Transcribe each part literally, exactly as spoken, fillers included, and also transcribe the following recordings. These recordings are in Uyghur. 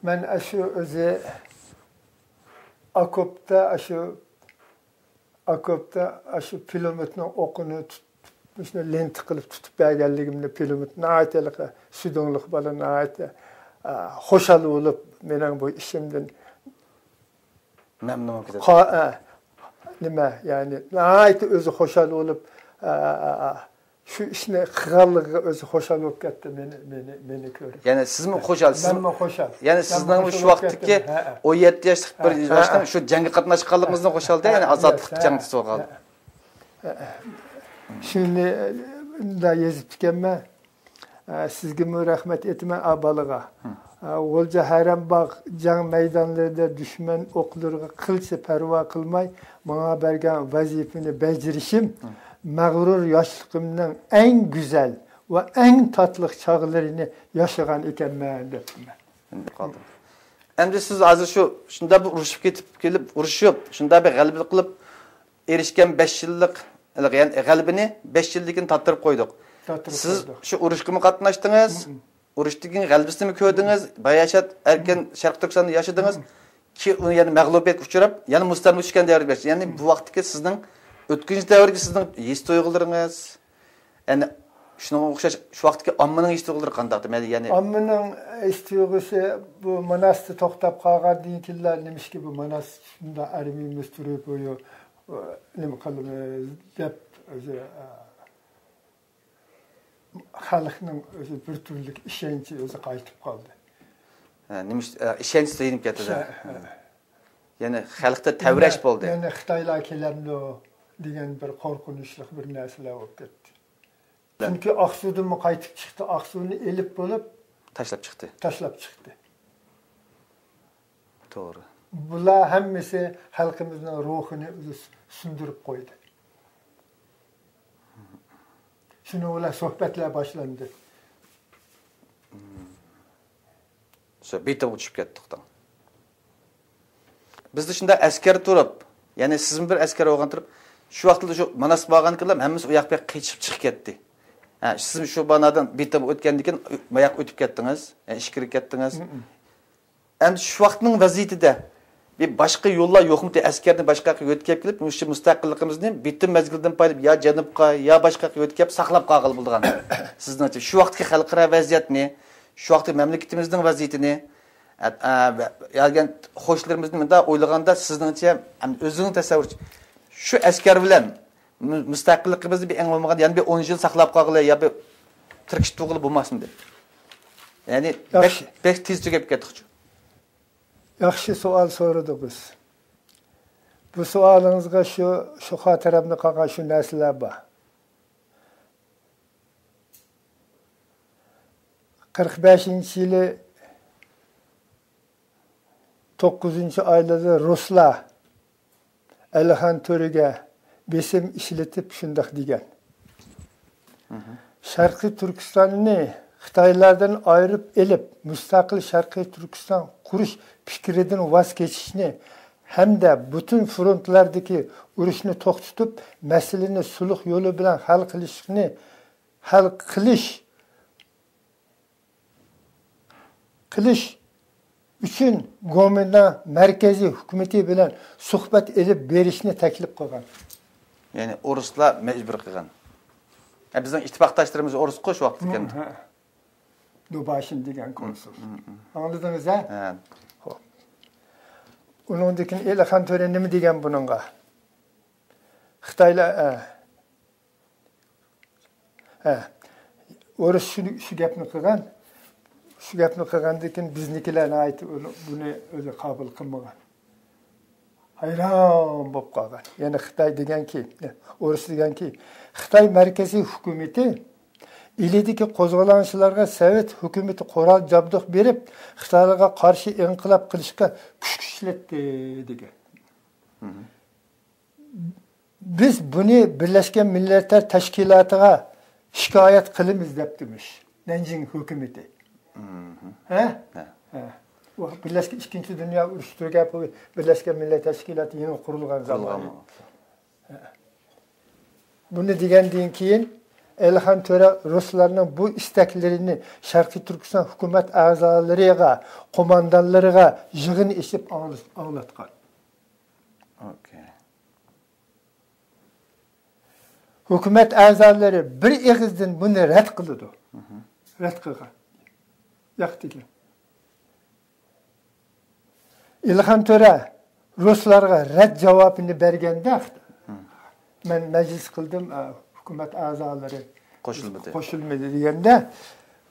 مەن ئاشۇ ئۆزى ئاكوپتا، ئاشۇ ئاكوپتا ئاشۇ پىلىموتنىڭ ئوقىنى تۇتۇپ، مۇشۇنى لېنتا قىلىپ تۇتۇپ بەرگەنلىكىمدە پىلىموت ناھايىتى ھېلىقى سۈدۈڭلۈق بالا ناھايىتى، ئا، خۇشال بولۇپ، مېنىڭ بۇ ئىشىمدىن مەمنۇن بولۇپ كېتىدۇ. قا-، ئە، نېمە، يەنى ناھايىتى ئۆزى خۇشال بولۇپ، ئە، ئە، ئە، شۇ ئىشنى قىلغانلىقىغا ئۆزى خۇشال بولۇپ كەتتى، مېنى، مېنى، مېنى كۆرۈپ. يەنى سىزمۇ خۇشال، سىز، مەنمۇ خۇشال. يەنى مەنمۇ سىزنىڭ خۇشال شۇ بولۇپ ۋاقىتتىكى كەتتىم. ھە، ھە. ئون يەتتە ياشلىق بىر ھە، ھە. ياشنىڭ شۇ جەڭگە قاتناشقانلىقىڭىزنىڭ خۇشالىدى، يەنى ھە، ئازادلىق ھە، جەڭچىسى بولغان. ھە، ھە. شۇنى، ئە، مۇنداق يېزىپتىكەنمەن. ئە، سىزگىمۇ رەھمەت ئېيتىمەن، ئا بالىغا. ئە، غۇلجا، ھەرەمباغ جەڭ مەيدانلىرىدا دۈشمەن ئوقلىرىغا قىلچە پەرۋا قىلماي، ماڭا بەرگەن ۋەزىپىنى بەجىرىشىم مەغرۇر ياشلىقىمنىڭ ئەڭ گۈزەل ۋە ئەڭ تاتلىق چاغلىرىنى ياشىغان ئىكەنمەن، دەپتىمەن. قالدىم. ئەمدى سىز ھازىر شۇ، شۇنداق بىر ئۇرۇشۇپ كېتىپ، كېلىپ، ئۇرۇشۇپ، شۇنداق بىر غەلىبە قىلىپ، ئېرىشكەن بەش يىللىق، يەنى غەلىبىنى بەش يىلدىن كېيىن تارتتۇرۇپ قويدۇق. تارتتۇرۇپ سىز قويدۇق. شۇ ئۇرۇشقىمۇ قاتناشتىڭىز، مم. ئۇرۇشتىن كېيىن غەلىبىسىنىمۇ كۆردىڭىز، باياشات ئەركىن شەرقىي تۈركىستاندا ياشىدىڭىز. مم. كېيىن ئۇ يەنە مەغلۇبىيەتكە ئۇچراپ، يەنە مۇستەملىكە چۈشكەن دەۋرگە كەتتى. يەنى بۇ ۋاقىتتىكى سىزنىڭ ئۆتكۈنچى دەۋرگە سىزنىڭ ھېس تۇيغۇلىرىڭىز، يەنى شۇنىڭغا ئوخشاش شۇ ۋاقىتتىكى ئاممىنىڭ ھېس تۇيغۇلىرى قانداق؟ دېمەك، يەنى ئاممىنىڭ ھېس تۇيغۇسى، بۇ ماناستا توختاپ قالغاندىن كېيىنلا، نېمىشقا بۇ ماناس شۇنداق ئەرمىمىز تۇرۇپ، بۇ، نېمە قىلىمىز دەپ، ئۆزى، خەلقنىڭ ئۆزى بىر تۈرلۈك ئىشەنچى ئۆزى قايتىپ قالدى. ھە، نېمە ئىش-، ئە، ئىشەنچ سۆيۈنۈپ كەتتى-دە. ئىشە-، ھە. يەنى خەلقتە تەۋرەش يەنە، بولدى. يەنە خىتايلار كېلەمدۇ دېگەن بىر قورقۇنچلۇق بىر نەرسىلەر بولۇپ كەتتى. چۈنكى ئاقسۇدىنمۇ قايتىپ چىقتى، ئاقسۇنى ئېلىپ بولۇپ تاشلاپ چىقتى. تاشلاپ چىقتى. توغرا. بۇلار ھەممىسى خەلقىمىزنىڭ روھىنى ئۆزى سۇندۇرۇپ قويدى. شۇنىڭ بىلەن سۆھبەتلەر باشلاندى. شۇ بېتىغا چۈشۈپ كەتتۇق دەڭ. بىزدە شۇنداق ئەسكەر تۇرۇپ، يەنى سىزمۇ بىر ئەسكەر بولغان تۇرۇپ، شۇ ۋاقىتتا شۇ ماناس بارغان كېلىپ ھەممىسى ئۇ ياق بۇ ياققا قېچىپ چىقىپ كەتتى. ھە، سىز شۇ بانادىن بېتىغا ئۆتكەندىن كېيىن، ما ياققا ئۆتۈپ كەتتىڭىز، ھە، ئىچكىرىگە كەتتىڭىز. ئەمدى شۇ ۋاقىتنىڭ ۋەزىيىتىدە بىر باشقا يوللار يوقمىتى؟ ئەسكەرنى باشقا ياققا يۆتكەپ كېلىپ، مۇشۇ مۇستەقىللىقىمىزنى بېتىم مەزگىلدىن پايلاپ يا جەنۇبقا، يا باشقا ياققا يۆتكەپ ساقلاپ قالغىلى بولىدىغان. سىزنىڭچە شۇ ۋاقىتتىكى خەلقئارا ۋەزىيەتنى، شۇ ۋاقىتتىكى مەملىكىتىمىزنىڭ ۋەزىيىتىنى، ئە، ئە، يا دېگەن قوشنىلىرىمىزنى مۇنداق ئويلىغاندا، سىزنىڭچە، ئەمدى ئۆزىڭىز تەسەۋۋۇر، شۇ ئەسكەر بىلەن مۇ-، مۇستەقىللىقىمىزنى بىر ئەڭ بولمىغاندا يەنە بىر ئون يىل ساقلاپ قالغىلى يا بىر تىركىشىپ تۇرغىلى بولماسمىدى؟ يەنى بەك، ياخشى. بەك تېز تۈگەپ كەتتۇقچۇ. ياخشى سوئال سورىدىڭىز. بۇ سوئالىڭىزغا شۇ، شۇ خاتىرەمدە قالغان شۇ نەرسىلەر بار. قىرىق بەشىنچى يىلى توققۇزىنچى ئايلاردا رۇسلار ئەلىخان تۆرىگە بېسىم ئىشلىتىپ شۇنداق دېگەن. شەرقىي تۈركىستاننى خىتايلاردىن ئايرىپ ئېلىپ، مۇستەقىل شەرقىي تۈركىستان قۇرۇش پىكرىدىن ۋاز كېچىشنى ھەمدە پۈتۈن فرونتلاردىكى ئۇرۇشنى توختىتىپ، مەسىلىنى سۇلۇھ يولى بىلەن ھەل قىلىشنى، ھەل قىلىش قىلىش ئۈچۈن گومىنداڭ مەركىزىي ھۆكۈمىتى بىلەن سۆھبەت ئېلىپ بېرىشنى تەكلىپ قىلغان. يەنى ئورۇسلار مەجبۇر قىلغان. ھە، بىزنىڭ ئىتتىپاقداشلىرىمىز ئورۇسقۇ شۇ ۋاقىتتا ئىكەن. ھە. دۇباشىن دېگەن كونسۇل. ئاڭلىدىڭىز، ھە؟ ھە. خوپ. ئۇنىڭدىن كېيىن ئېلىخان تۆرە نېمە دېگەن بۇنىڭغا؟ خىتايلار، ھە. ھە، ئورۇس شۇ، شۇ گەپنى قىلغان. شۇ گەپنى قىلغاندىن كېيىن بىزنىڭكىلەر ناھايىتى ئۇنى، بۇنى ئۆزى قابىل قىلمىغان. ھەيران بولۇپ قالغان. يەنى خىتاي دېگەنكى، ئورۇس دېگەنكى، خىتاي مەركىزىي ھۆكۈمىتى ئىلىدىكى قوزغىلاڭچىلارغا سوۋېت ھۆكۈمىتى قورال جابدۇق بېرىپ، خىتايلارغا قارشى ئىنقىلاب قىلىشقا كۈچ ئىشلەتتى دېگەن. بىز بۇنى بىرلەشكەن مىللەتلەر تەشكىلاتىغا شىكايەت قىلىمىز دەپتىمىش نەنجىڭ ھۆكۈمىتى. ھە؟ ھە. ھە. ئۇ بىرلەشكەن، ئىككىنچى دۇنيا ئۇرۇشى تۈگەپ، بۇ بىرلەشكەن مىللەت تەشكىلاتى يېڭى قۇرۇلغان زامانى. ھە. بۇنى دېگەندىن كېيىن ئېلىخان تۆرە رۇسلارنىڭ بۇ ئىستەكلىرىنى شەرقىي تۈركىستان ھۆكۈمەت ئەزالىرىغا، قوماندانلىرىغا يىغىن ئېچىپ ئاڭلىتىپ ئاڭلاتقان. ھۆكۈمەت ئەزالىرى بىر ئېغىزدىن بۇنى رەت قىلىدۇ. رەت قىلغان. ياق دېگەن. ئىلھام تۆرە رۇسلارغا رەت جاۋابىنى بەرگەندە، مەن مەجلىس قىلدىم، ئە، ھۆكۈمەت ئەزالىرى قوشۇلمىدى. قوشۇلمىدى دېگەندە،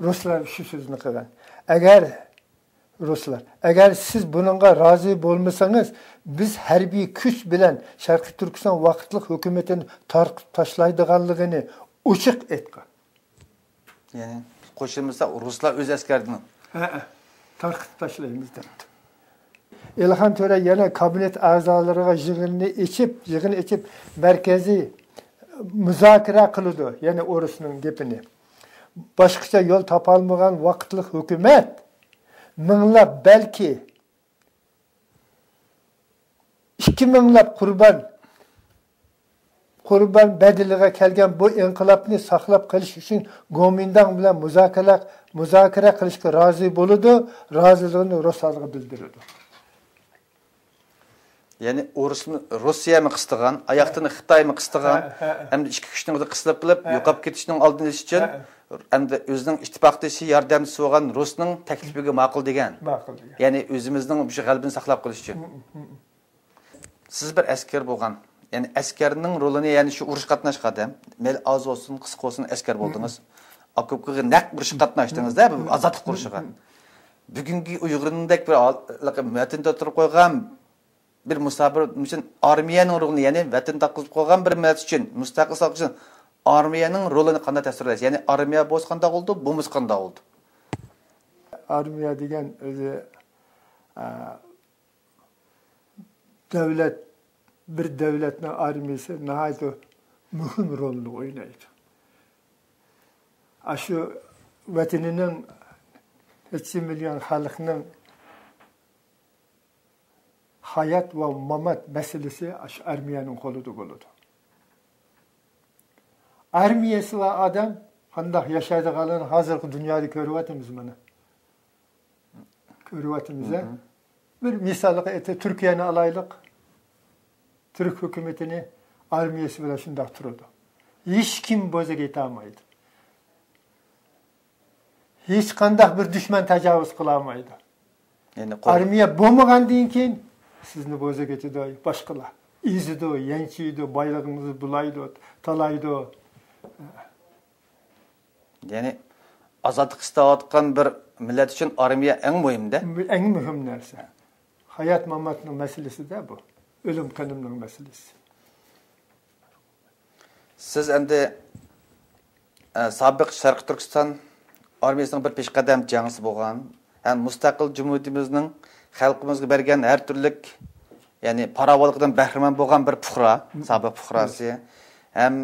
رۇسلار شۇ سۆزنى قىلغان. ئەگەر رۇسلار، ئەگەر سىز بۇنىڭغا رازى بولمىسىڭىز، بىز ھەربىي كۈچ بىلەن شەرقىي تۈركىستان ۋاقىتلىق ھۆكۈمىتىنى تارقىتىپ تاشلايدىغانلىقىنى ئوچۇق ئېيتقان. يەنى قوشۇلمىسا، رۇسلار ئۆز ئەسكەردىن ھەئە، تارقىتىپ تاشلايمىز دەپتۇ. ئىلھام تۆرە يەنە كابىنېت ئەزالىرىغا يىغىننى ئېچىپ، يىغىن ئېچىپ، مەركىزىي مۇزاكىرە قىلىدۇ، يەنى ئورۇسنىڭ گېپىنى. باشقىچە يول تاپالمىغان ۋاقىتلىق ھۆكۈمەت مىڭلاپ، بەلكى ئىككى مىڭلاپ قۇربان، قۇربان بەدىلىگە كەلگەن بۇ ئىنقىلابنى ساقلاپ قېلىش ئۈچۈن گومىنداڭ بىلەن مۇزاكىرە، مۇزاكىرە قىلىشقا رازى بولىدۇ، رازىلىقىنى رۇسلارغا بىلدۈرىدۇ. يەنى ئورۇس، رۇسىيەمۇ قىستىغان، ئاياقتىن خىتايمۇ قىستىغان، ھە، ھە، ھە. ھەمدە ئىچكى كۈچنىڭ قىستىلىپ قېلىپ، ھە. يوقاپ كېتىشنىڭ ئالدىنى ئېلىش ئۈچۈن، ھە. ھەمدە ئۆزىنىڭ ئىتتىپاقدىشى، ياردەمچىسى بولغان رۇسنىڭ تەكلىپىگە ماقۇل دېگەن. ماقۇل دېگەن. يەنى ئۆزىمىزنىڭ شۇ غەلىبىنى ساقلاپ قېلىش ئۈچۈن. ھە، ھە، ھە. سىز بىر ئەسكەر بولغان، يەنى ئەسكەرنىڭ رولىنى، يەنى شۇ ئۇرۇشقا قاتناشقان ئادەم، مەيلى ئاز بولسۇن، قىسقا بولسۇن، ئەسكەر بولدىڭىز. ئوكوپقا نەق ئۇرۇشقا قاتناشتىڭىز-دە، بۇ ئازادلىق ئۇرۇشىغا. بۈگۈنكى ئۇيغۇرنىڭدەك بىر ھال-، ۋەتەندە تۇرۇپ قويغان بىر مۇساپىر ئۈچۈن ئارمىيەنىڭ رولىنى، يەنى ۋەتەن تاقىزىپ قويغان بىر مىللەت ئۈچۈن، مۇستەقىل ساقلاش ئۈچۈن ئارمىيەنىڭ رولىنى قانداق تەسۋىرلەيسىز؟ يەنى ئارمىيە بولسا قانداق بولىدۇ، بولمىسا قانداق بولىدۇ؟ ئارمىيە دېگەن ئۆزى، ئە، دۆلەت، بىر دۆلەتنىڭ ئارمىيىسى ناھايىتى مۇھىم رولنى ئوينايدۇ. ئاشۇ ۋەتىنىنىڭ نەچچە مىليون خەلقنىڭ ھايات ۋە مامات مەسىلىسى ئاشۇ ئارمىيەنىڭ قولىدا بولىدۇ. ئارمىيەسى بار ئادەم قانداق ياشايدىغانلىقىنى ھازىرقى دۇنيادا كۆرۈۋاتىمىز مانا. كۆرۈۋاتىمىز-ە. مھم. بىر مىسالغا ئېيتىپ، تۈركىيەنى ئالايلىق. تۈرك ھۆكۈمىتىنى ئارمىيەسى بىلەن شۇنداق تۇرىدۇ. ھېچكىم بوزەك ئېتەلمەيدۇ. ھېچقانداق بىر دۈشمەن تاجاۋۇز قىلالمايدۇ. يەنى قول- ئارمىيە بولمىغاندىن كېيىن سىزنى بوزەك ئېتىدۇ باشقىلار. ئېزىدۇ، يانچۇيدۇ، بايلىقىڭىزنى بۇلايدۇ، تالايدۇ. يەنى ئازادلىق ئىستەۋاتقان بىر مىللەت ئۈچۈن ئارمىيە ئەڭ مۇھىم-دە. ئەڭ مۇھىم نەرسە. ھايات-ماماتنىڭ مەسىلىسى-دە بۇ. ئۆلۈم-قېنىمنىڭ مەسىلىسى. سىز ئەمدى، ئە، سابىق شەرقىي تۈركىستان ئارمىيەسىنىڭ بىر پېشقەدەم جەڭچىسى بولغان ھەم مۇستەقىل جۇمھۇرىيىتىمىزنىڭ خەلقىمىزگە بەرگەن ھەر تۈرلۈك، يەنى پاراۋانلىقىدىن بەھرىمەن بولغان بىر پۇقرا، سابىق پۇقراسى ھەم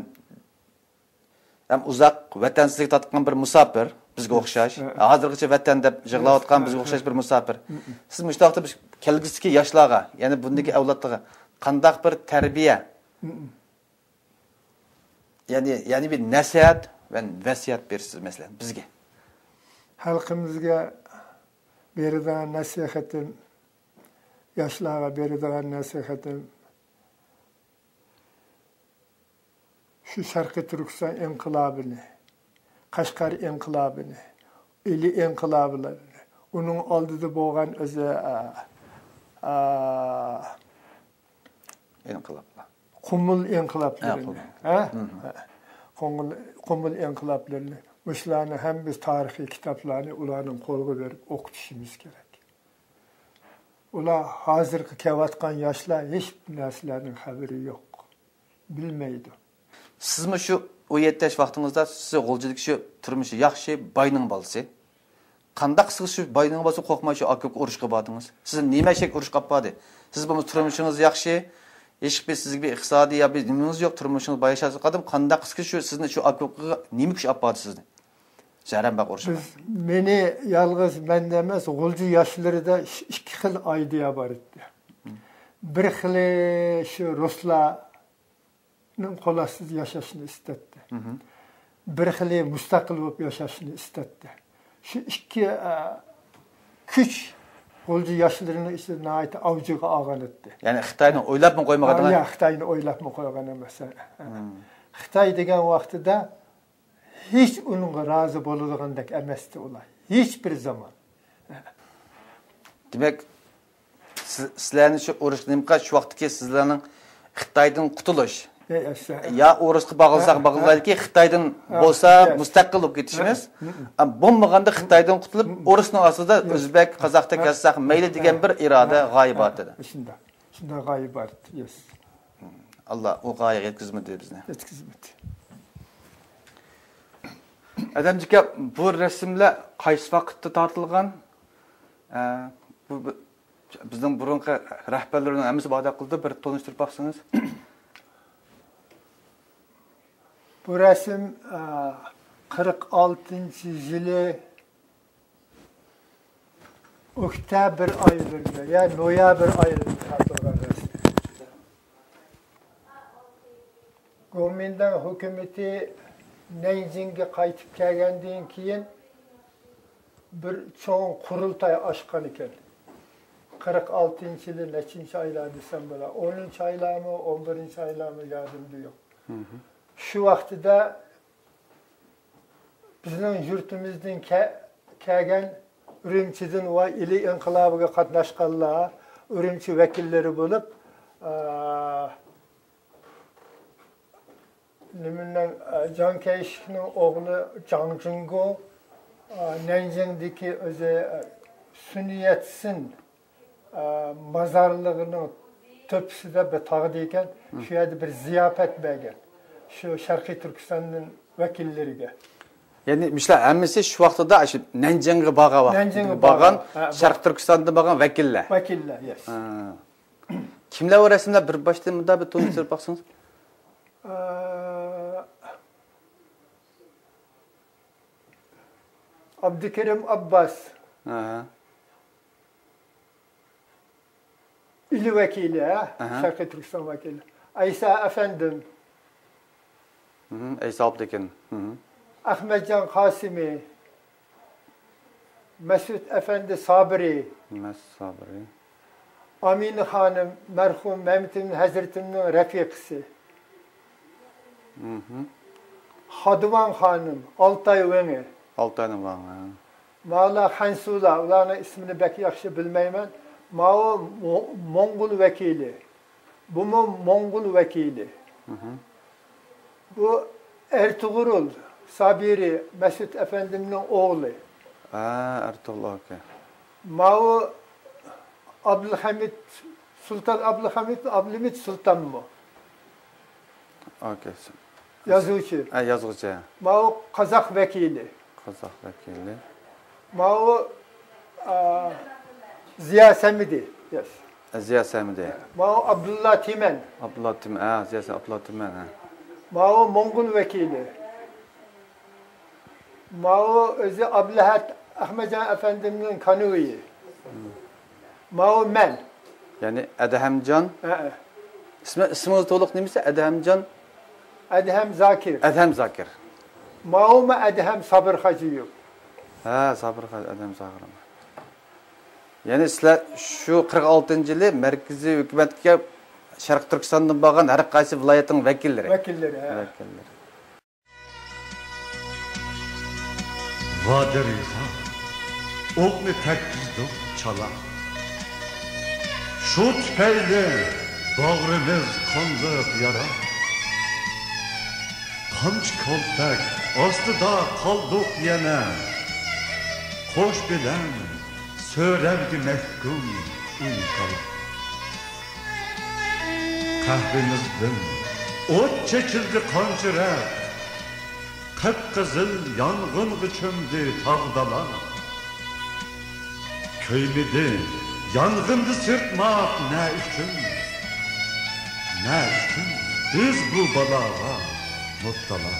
ھەم ئۇزاق ۋەتەنسىزلىككە تارتقان بىر مۇساپىر، بىزگە ئوخشاش. ھە. ھازىرغىچە ۋەتەن دەپ يىغلاۋاتقان بىزگە ئوخشاش بىر مۇساپىر. سىز مۇشۇ ۋاقىتتا بىز كەلگۈسىدىكى ياشلارغا، يەنى بۇندىكى ئەۋلادلارغا قانداق بىر تەربىيە، يەنى، يەنى بىر نەسىھەت ۋە ۋەسىيەت بېرىسىز، مەسىلەن، بىزگە؟ خەلقىمىزگە بېرىدىغان نەسىھەتىم، ياشلارغا بېرىدىغان نەسىھەتىم، شۇ شەرقىي تۈركىستان ئىنقىلابىنى، قەشقەر ئىنقىلابىنى، ئىلى ئىنقىلابىنى، ئۇنىڭ ئالدىدا بولغان ئۆزى، ئا، ئا، ئىنقىلابلار. قۇمۇل ئىنقىلابلىرىنى، ھە، قۇمۇل. ھە؟ مھم. ھە. قۇمۇل، قۇمۇل ئىنقىلابلىرىنى، مۇشۇلارنى ھەممىمىز تارىخىي كىتابلارنى ئۇلارنىڭ قولىغا بېرىپ ئوقۇتۇشىمىز كېرەك. ئۇلار ھازىرقى كېلىۋاتقان ياشلار ھېچ نەرسىلەرنىڭ خەۋىرى يوق. بىلمەيدۇ. سىزمۇ شۇ ئون يەتتە ياش ۋاقتىڭىزدا سىز غۇلجىدىكى شۇ تۇرمۇشى ياخشى باينىڭ بالىسى. قانداق سىز شۇ باينىڭ بالىسى قورقماي شۇ ئاكوپقا ئۇرۇشقا باردىڭىز؟ سىز نېمە ئىشەك ئۇرۇشقا ئاپاردى؟ سىز بولمىسا تۇرمۇشىڭىز ياخشى، ھېچبىر سىزگە بىر ئىقتىسادىي يا بىر نېمىڭىز يوق، تۇرمۇشىڭىز باياشاتقان قادىم قانداق قىلسا شۇ سىزنى شۇ ئاكوپقا نېمە كۈچ ئاپاردى سىزنى؟ زەرەن بار ئۇرۇشقا. بىز، مېنى يالغۇز مەندە ئەمەس، غۇلجا ياشلىرىدا ئىككى خىل ئىدىيە بار ئىدى. بىر خىلى شۇ رۇسلارنىڭ قولاشسىز ياشاشنى ئىستەيتتى. مھم. بىر خىلى مۇستەقىل بولۇپ ياشاشنى ئىستەتتى. شۇ ئىككى، ئە، كۈچ غۇلجا ياشلىرىنىڭ ئىچىدە ناھايىتى ئاۋجىغا ئالغان ئىدى. يەنى خىتاينى ئويلاپمۇ قويمىغان؟ يا، خىتاينى ئويلاپمۇ قويغان ئەمەس. خىتاي دېگەن ۋاقتىدا ھېچ ئۇنىڭغا رازى بولىدىغاندەك ئەمەستى ئۇلار. ھېچ بىر زامان. دېمەك، سىز، سىلەرنى شۇ ئۇرۇشقا نېمە قىلغان؟ شۇ ۋاقىتتىكى سىزلەرنىڭ خىتايدىن قۇتۇلۇش. يا ئۇرۇشقا باغلىساق باغلايلىكى، خىتايدىن بولسا مۇستەقىل بولۇپ كېتىشىمىز. بولمىغاندا خىتايدىن قۇتۇلۇپ، ئۇرۇشنىڭ ئاستىدا ئۆزبەك، قازاقتەك ياشىساق مەيلى دېگەن بىر ئىرادە، غايە بار ئىدى. شۇنداق. شۇنداق غايە بار ئىدى. ياس. ئاللا ئۇ غايىگە يەتكۈزمىدى بىزنى. يەتكۈزمىدى. ئادەمجىكە، بۇ رەسىملەر قايسى ۋاقىتتا تارتىلغان؟ ئە، بۇ، بۇ، بىزنىڭ بۇرۇنقى رەھبەرلىرىنىڭ ھەممىسى بار قىلدى، بىر تونۇشتۇرۇپ باقسىڭىز. بۇ رەسىم، ئە، قىرىق ئالتىنچى يىلى ئۆكتەبىر ئايلىرىدا، يا نويابىر ئايلىرىدا تارتىلغان رەسىم. گومىنداڭ ھۆكۈمىتى نەنجىڭگە قايتىپ كەلگەندىن كېيىن، بىر چوڭ قۇرۇلتاي ئاچقان ئىكەن. قىرىق ئالتىنچى يىلى نەچچىنچى ئايلار دېسەم بولا، ئونىنچى ئايلارمۇ، ئون بىرىنچى ئايلارمۇ، يادىمدا يوق. شۇ ۋاقتىدا بىزنىڭ يۇرتىمىزدىن كە-، كەلگەن ئۈرۈمچىدىن ۋە ئىلى ئىنقىلابىغا قاتناشقانلار، ئۈرۈمچى ۋەكىللىرى بولۇپ، ئا، نېمىنىڭ، ئە، جاڭ كەيشىكنىڭ ئوغلى جاڭ جىڭگو، ئە، نەنجىڭدىكى ئۆزى، ئە، سۈنيەتسىن، ئە، مازارلىقىنىڭ تۆپىسىدە بىر تاغدا ئىكەن، شۇ يەردە بىر زىياپەت بەرگەن. شۇ شەرقىي تۈركىستاندىن ۋەكىللىرىگە. يەنى مۇشۇلار ھەممىسى شۇ ۋاقتىدا شۇ نەنجىڭگە بارغان ۋاقىت، نەنجىڭگە بارغان، بارغان، ھە، شەرقىي تۈركىستاندىن بارغان ۋەكىللەر. ۋەكىللەر، يەس. ھە. كىملەر ئۇ رەسىملەر؟ بىر باشتىن مۇنداق بىر تونۇشتۇرۇپ باقسىڭىز. ئە، ئابدۇكېرىم ئابباس. ئاھا. ئىلى ۋەكىلى، ھە؟ ئاھا. شەرقىي تۈركىستان ۋەكىلى. ئەيسا ئەفەندىم. مم، ئەيسا ئابدۇكېرىم. مم. ئەخمەتجان قاسىمى. مەسئۇد ئەپەندى سابىرى. مەسئۇد سابىرى. ئامىنە خانىم، مەرھۇم مەمتىمىن ھەزرىتىمنىڭ رەپىقىسى. مم. خادىۋان خانىم، ئالتاي ۋېڭى. ئالتاينىڭ ۋېڭى. ماۋۇلار خەنسۇلار، ئۇلارنىڭ ئىسمىنى بەك ياخشى بىلمەيمەن. ماۋۇ مو-، موڭغۇل ۋەكىلى. بۇمۇ موڭغۇل ۋەكىلى. مم. بۇ ئەرتۇغرۇل سابىرى، مەسئۇد ئەپەندىمنىڭ ئوغلى. ھە، ئەرتۇغرۇل ئاكا. ماۋۇ ئابدۇلھەمىد، سۇلتان ئابدۇلھەمىد، ئابدۇلھەمىد سۇلتانمۇ؟ ئاكا. يازغۇچى. ھە، يازغۇچى. ماۋۇ قازاق ۋەكىلى. قازاق ۋەكىلى. ماۋۇ، ئا، زىيا سەمىدى. ياش. زىيا سەمىدى. ماۋۇ ئابدۇللا تىمەن. ئابدۇللا تىمەن، ھە، زىيا سە-، ئابدۇللا تىمەن، ھە. ماۋۇ موڭغۇل ۋەكىلى. ماۋۇ ئۆزى ئابلەھەت ئەخمەتجان ئەپەندىمنىڭ كانۋىيى. ماۋۇ مەن. يەنى ئەدھەمجان. ھەئە. ئىسمى، ئىسمىڭىز تولۇق نېمىسى؟ ئەدھەمجان؟ ئەدھەم زاكىر. ئەدھەم زاكىر. ماۋۇمۇ ئەدھەم سابىر خاجىيېۋ. ھە، سابىر خاجى، ئەدھەم سابىر. يەنى سىلەر شۇ قىرىق ئالتىنچى يىلى مەركىزىي ھۆكۈمەتكە شەرقىي تۈركىستاندىن بارغان ھەر قايسى ۋىلايەتنىڭ ۋەكىللىرى. ۋەكىللىرى، ھە. ۋەكىللىرى. ۋادەرىغا ئوقنى تەگكۈزدۇق چالا. شۇ تۈپەيلى باغرىمىز قانلىق يارا. قامچا كالتەك ئاستىدا قالدۇق يەنە. قوش بىلەن سۆرەۋگە مەھكۇم ئىنقىلاب. قەھرىمىزدىن ئوت چېچىلدى قانچە رەت، قىپقىزىل يانغىنغا چۆمدى تاغ-دالا. كۆيمىدى يانغىندا سىرتماق نە ئۈچۈن؟ نە ئۈچۈن بىز بۇ بالاغا مۇپتالا؟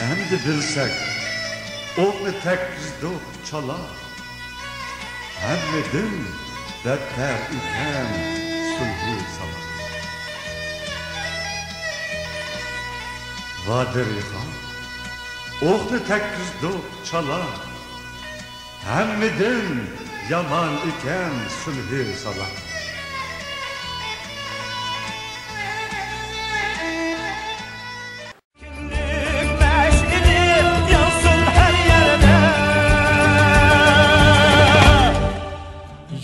ئەمدى بىلسەك، ئوقنى تەگكۈزدۇق چالا. ھەممىدىن بەتتەر ئىكەن سۈلھى سالا. ۋادىرىغا ئوقنى تەگكۈزدۇق چالا، ھەممىدىن يامان ئىكەن سۈلھى سالا. كىملىك مەشئىلى يانسۇن ھەر يەردە،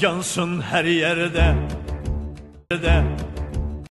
يانسۇن ھەر يەردە.